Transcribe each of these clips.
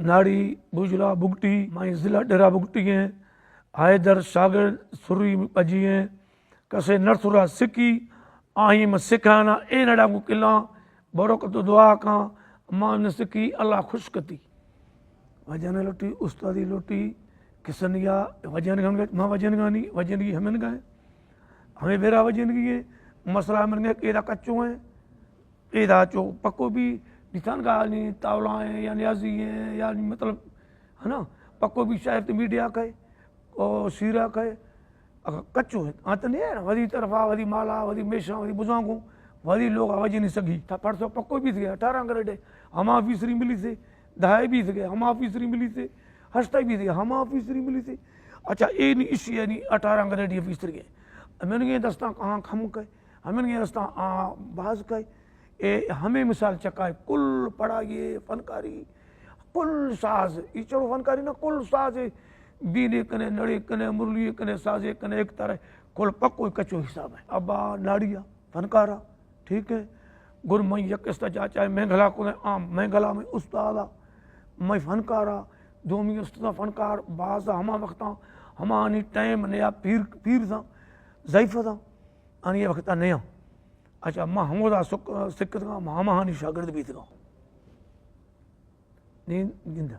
ناڑی بوجلا بگٹی، مائی ضلع ڈیرہ بگٹی ہیں۔ حیدر شاگرد سری پجی ہیں۔ کسے نڑسرا سکی، آہی من سکھانا، اے نڑا کو کلاں، برکت و دعا کاں، مان سکی، اللہ خوش کتی۔ وجہ نہ لوٹی، استادی لوٹی، کسنیا وجہ نہ گنگا، ما وجہ نہ گانی، وجہ نگی ہمیں نگائیں۔ ہمیں بیرا وجہ نگی ہے، مسئلہ ہمیں نگے، ایدا کچو ہیں، ایدا چو پکو بھی، نشان گا نی تاولا ہیں، یا نیازی ہیں، یا نی مطلب، ہے نا، پکو بھی شاعر تے میڈیا کہے، او سیرا کہے، اگر کچو ہے، آ تو نہیں ہے نا، ودی طرفا، ودی مالا، ودی میشاں، ودی بزانگوں، ودی لوگ آ وجہ نہیں سگی۔ تا پرسو پکو بھی تھے، اٹھارہ گریڈ ہے، ہما فیصدی ملی سے، دہائے بھی تھے، ہما فیصدی ملی سے، ہشتائے بھی تھے، ہما فیصدی ملی سے۔ اچھا، اے نہیں، اسی ہے نہیں، اٹھارہ گریڈ یہ فیصدی ہے۔ میں نے یہ دستاں کہاں کھم کہے، ہمیں یہ دستاں آ باز کہے۔ اے ہمیں مثال چکائے، کل پڑھائی، فنکاری، کل ساز، ای چلو فنکاری نا، کل ساز، بینے کنے، نڑے کنے، مرلی کنے، سازے کنے، ایک طرح، کل پکو کچو حساب ہے۔ ابا ناڑیا فنکارا، ٹھیک ہے۔ گر میں یک استا جا چاہے مینگلا کو آم، مینگلا میں استادا، میں فنکارا، دومی استاد فنکار، باز ہما وقتا، ہمانی ٹائم نیا پیر، پیر تھا، ضعیف تھا، آنی وقتا نیا۔ اچھا، ما ہمودا سک-، سکتگاں، ما ہماہانی شاگرد بیتگاں۔ نی گندہ۔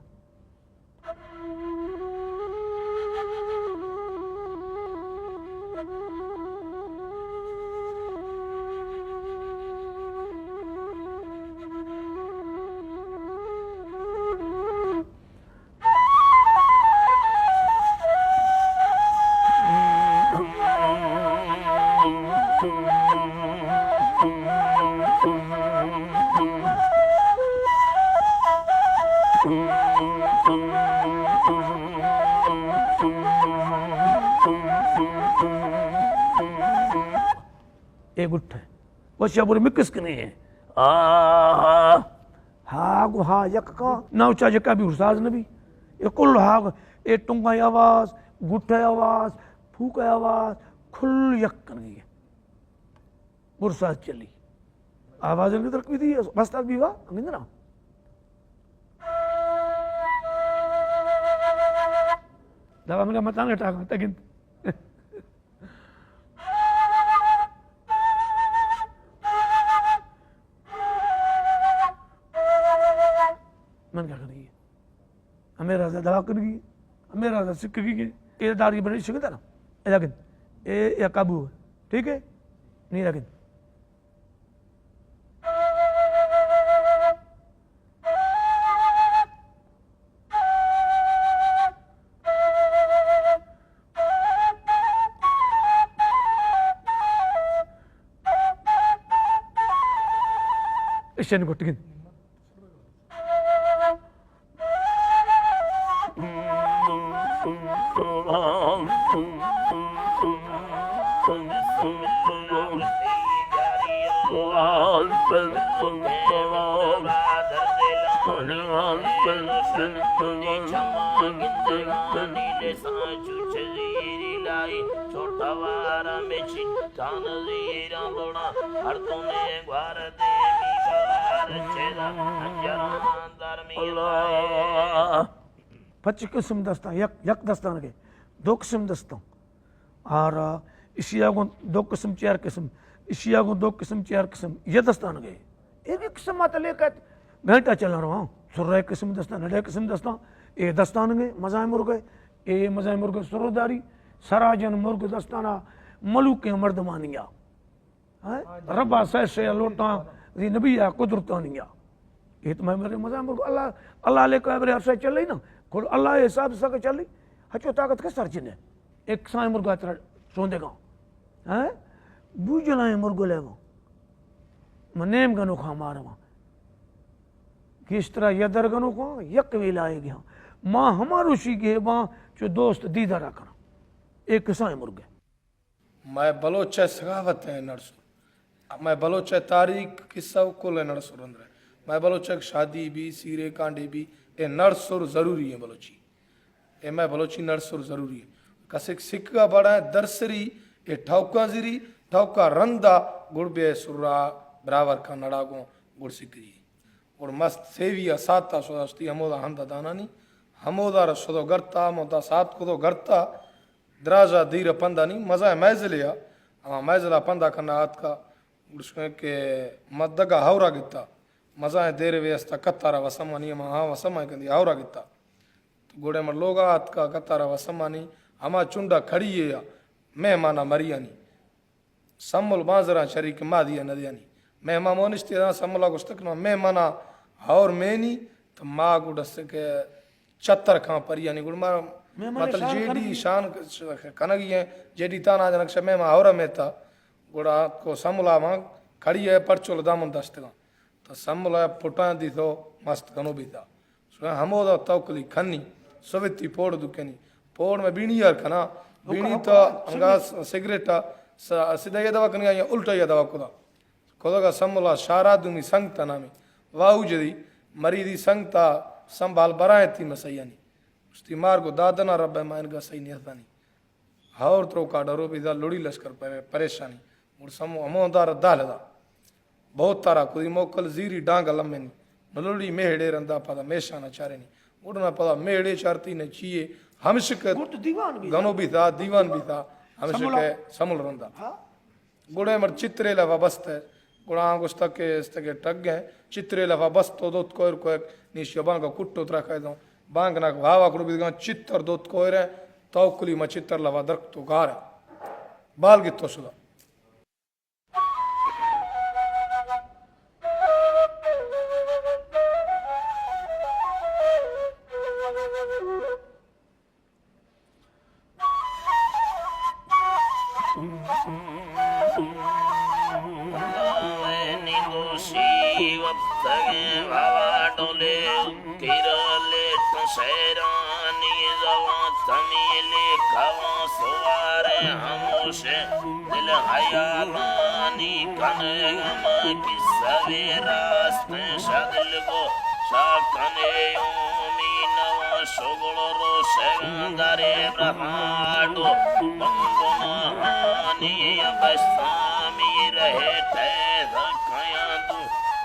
اے گٹھ ہے۔ وشیا بولے مکس کنی ہے۔ آہا۔ ہا گو ہا یک کا۔ نہ اچا جکا بھی ارساز نبی۔ اے کل ہا گو۔ اے ٹنگا آواز، گٹھا آواز، پھوکا آواز، کل یک کنگی ہے۔ برساز چلی۔ آواز انگی ترک بھی دی، بس تاز بھی وا، انگی نا۔ دابا مگا متان گٹا گا، تگن۔ من کیا کرنی ہے؟ ہمیں راز دوا کرنی ہے، ہمیں راز سکھ کی ہے۔ اے داری بڑی شکل ہے نا، اے لگن، اے یا قابو ہے، ٹھیک ہے؟ نہیں لگن۔ ایشانی گٹگن۔ پچ قسم دستاں، یک، یک دستان کے دو قسم دستاں۔ آرا، اشیا گوں دو قسم، چار قسم، اشیا گوں دو قسم، چار قسم، یہ دستان گئے۔ ایک، ایک قسم آتا لے کت گھنٹہ چلا رہا۔ سرے قسم دستان، نڑے قسم دستان، اے دستان گئے، مزائے مرگے، اے مزائے مرگے سروداری، سراجن مرگ دستانا ملوکیں مردمانیا۔ ہاں؟ ربا سہ شے لوٹاں، دی نبی آ قدرتانیا۔ یہ تو میں میرے مزائے مرگ اللہ، اللہ لے کو برے ہر شے چلی نا، کل اللہ حساب سا کے چلی، ہچو طاقت کے سر چنے۔ ایک سائیں مرگا ترا چوندے گا۔ ہیں؟ بو جلائیں مرگ لے گا۔ من نیم گنو کھا ماروا۔ گیشترا یا در گنو کھا، یک ویلا آئے گیا۔ ماں ہما روشی گے باں، چو دوست دیدہ را کنا۔ ایک سائیں مرگ ہے۔ مئے بلوچ ءِ سگاوت ءِ نڑسر، مئے بلوچ ءِ تاریخ، قصہ و کل ءِ نڑسر اندر ءَ۔ مئے بلوچ ءِ شادی بی، سیرے کانڈے بی، اے نڑسر ضروری ایں بلوچی۔ اے مئے بلوچی نڑسر ضروری ایں۔ کسے سکگا بڑا درسری، اے ٹھوکاں زیری، ٹھوکا رندا گڑ بیا سرا برابر کاں نڑا گوں گڑ سکری۔ گڑ مست سیوی ءَ ساعت ءَ شدا شتی ہمودا ہند ءَ دانانی، ہمودا را شدو گرتا، ہمودا ساعت کدو گرتا، دراجا دیر پندانی مزہ مئزلے ءَ، ہما مئزل ءَ پندا کنا آتکا، گڑشکن کہ مدگا ہورا گتا، مزہ دیر وے استا کتارا وسمانی، ہما ہاں وسمانی کندی ہورا گتا۔ تو گڑے مر لوگا آتکا کتارا وسمانی، ہما چنڈا کھڑی ءَ مہمانا مریانی۔ سمل بانزراں چری کہ ما دیا نہ دیانی۔ مہمان مونشتی داں سملا گوشتک نہ مہمانا ہور مینی تو ما گڈ است کہ چتر کھاں پریانی گڑ ما مہمان مطلب شان جیڈی کنگی۔ شان کنگی ہیں، جیڈی تانا جنک شہ مہمان ہور میتا گڑا کو سملا ما کھڑی ہے پرچول دامن داشتگاں۔ تو سملا پٹاں دی تو مست کنو بیتا۔ سوئے ہمودا توکلی کھنی، سوتی پوڑ دکنی، پوڑ میں بینی یار کھنا، بینی تو انگا سگریٹا س-، سیدھا یہ دوا کنگا یا الٹا یہ دوا کدا۔ کدگا سملا شارا دومی سنگتا نامی، واہو جدی، مریدی سنگتا سنبھال برائیں تی مسیانی۔ استی مار گو دادنا رب ما انگا صحیح نیتانی۔ ہور تروکا ڈرو بیدا لڑی لشکر پر-، پریشانی۔ گڑ سمو ہمو دار دال دا۔ بہت تارا کدی موکل زیری ڈانگ لمنی۔ نلڑی میہڑے رندا پدا میشانا چارینی۔ گڑنا پدا میہڑے چارتی نے چیے۔ ہمشک گڑ تو دیوان بیدا۔ گنو بیتا، دیوان بیتا۔ ہمشک سملا۔ سمل رندا۔ ہاں۔ گڑے مر چترے لفا بست ہے۔ گڑا آن گوشتا کہ استگے ٹگ ہیں۔ چترے لفا بست تو دوت کوئر کوئک۔ نیشی بانگا کٹو ترا کہہ دوں۔ بانگ ناک واوا کڑو بیدگاں چتر دوت کوئر ہیں۔ توکلی ما چتر لفا درک تو گار ہیں۔ بال گتو شدا۔ کرا لیٹ شیرانی زبان تمیلے کوا سوار ہموش دل حیالانی کنگم کسہ راست شدل گو شاکنے اومی نوا شغل رو شگندرے برہاڈو بنگناہانی بستامی رہے تیز کیاں دو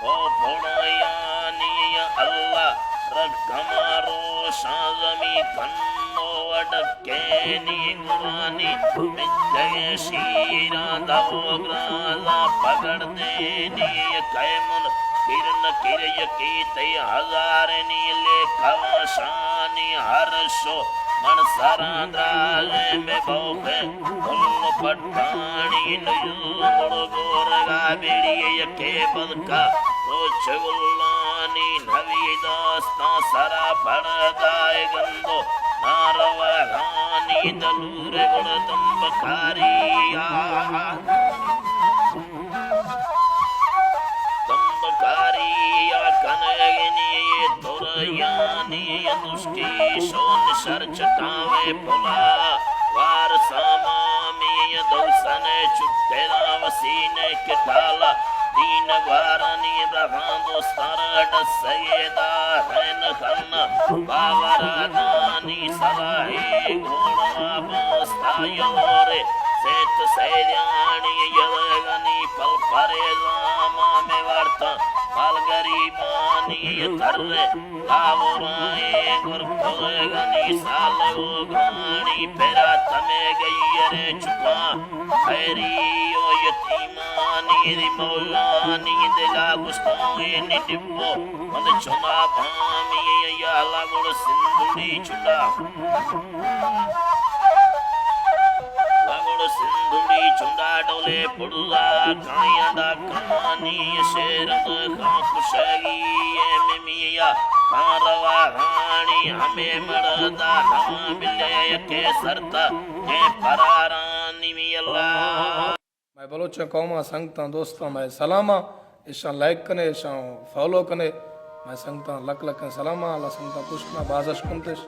او پڑیانی اللہ رکما روشاں زمین کنو وڈکینی گرانی مجگے شیراں دو گرازاں پگڑ دینی کئے من کرن کر یکی تئی ہزار نیلے کواشانی ہر شو من سراں دراجیں بے بوخے کل پٹ پانی نجوم گورگا بیڑی یکے بلکا روچ گلانی نوی داستان سرا پڑدائے گندو ناروا رانی دلور گڑ دمبکاری آ۔ دمبکاری آ کنگنی تریانی دوستی شون شر چٹاوے پلا وار سامامی دوسنے چپلا وسینے کٹالا دین گوارانی رہاں دوستار ڈسگے دارین خن باورادانی سلاحی گھوڑا باستا یورے سیت سیدیانی یلگنی پل پریزاما میں وارتا پل گریبانی ترے لاورائیں گرپگنی سالو گانی پرا تمے گئیرے چکا خیری و یتیمانی دی مولانی دلا گستوین ڈبو مند چنا بامی یا لگڑ سندڑی چلا لگڑ سندڑی چنڈا ڈولے پڑلا کائیں ڈاکانی شیر خان خوشگی ممیا خان روا رانی ہمیں مڑدا نواں بلے کے سرتا کے پرارانی می اللہ۔ مئے بلوچیں قوماں سنگتاں دوستاں مئے سلاماں، ایشاں لائک کنے، ایشاں فالو کنے، مئے سنگتاں لک لکیں سلاماں، اللہ سنگتاں کشکنا بازش کنتش۔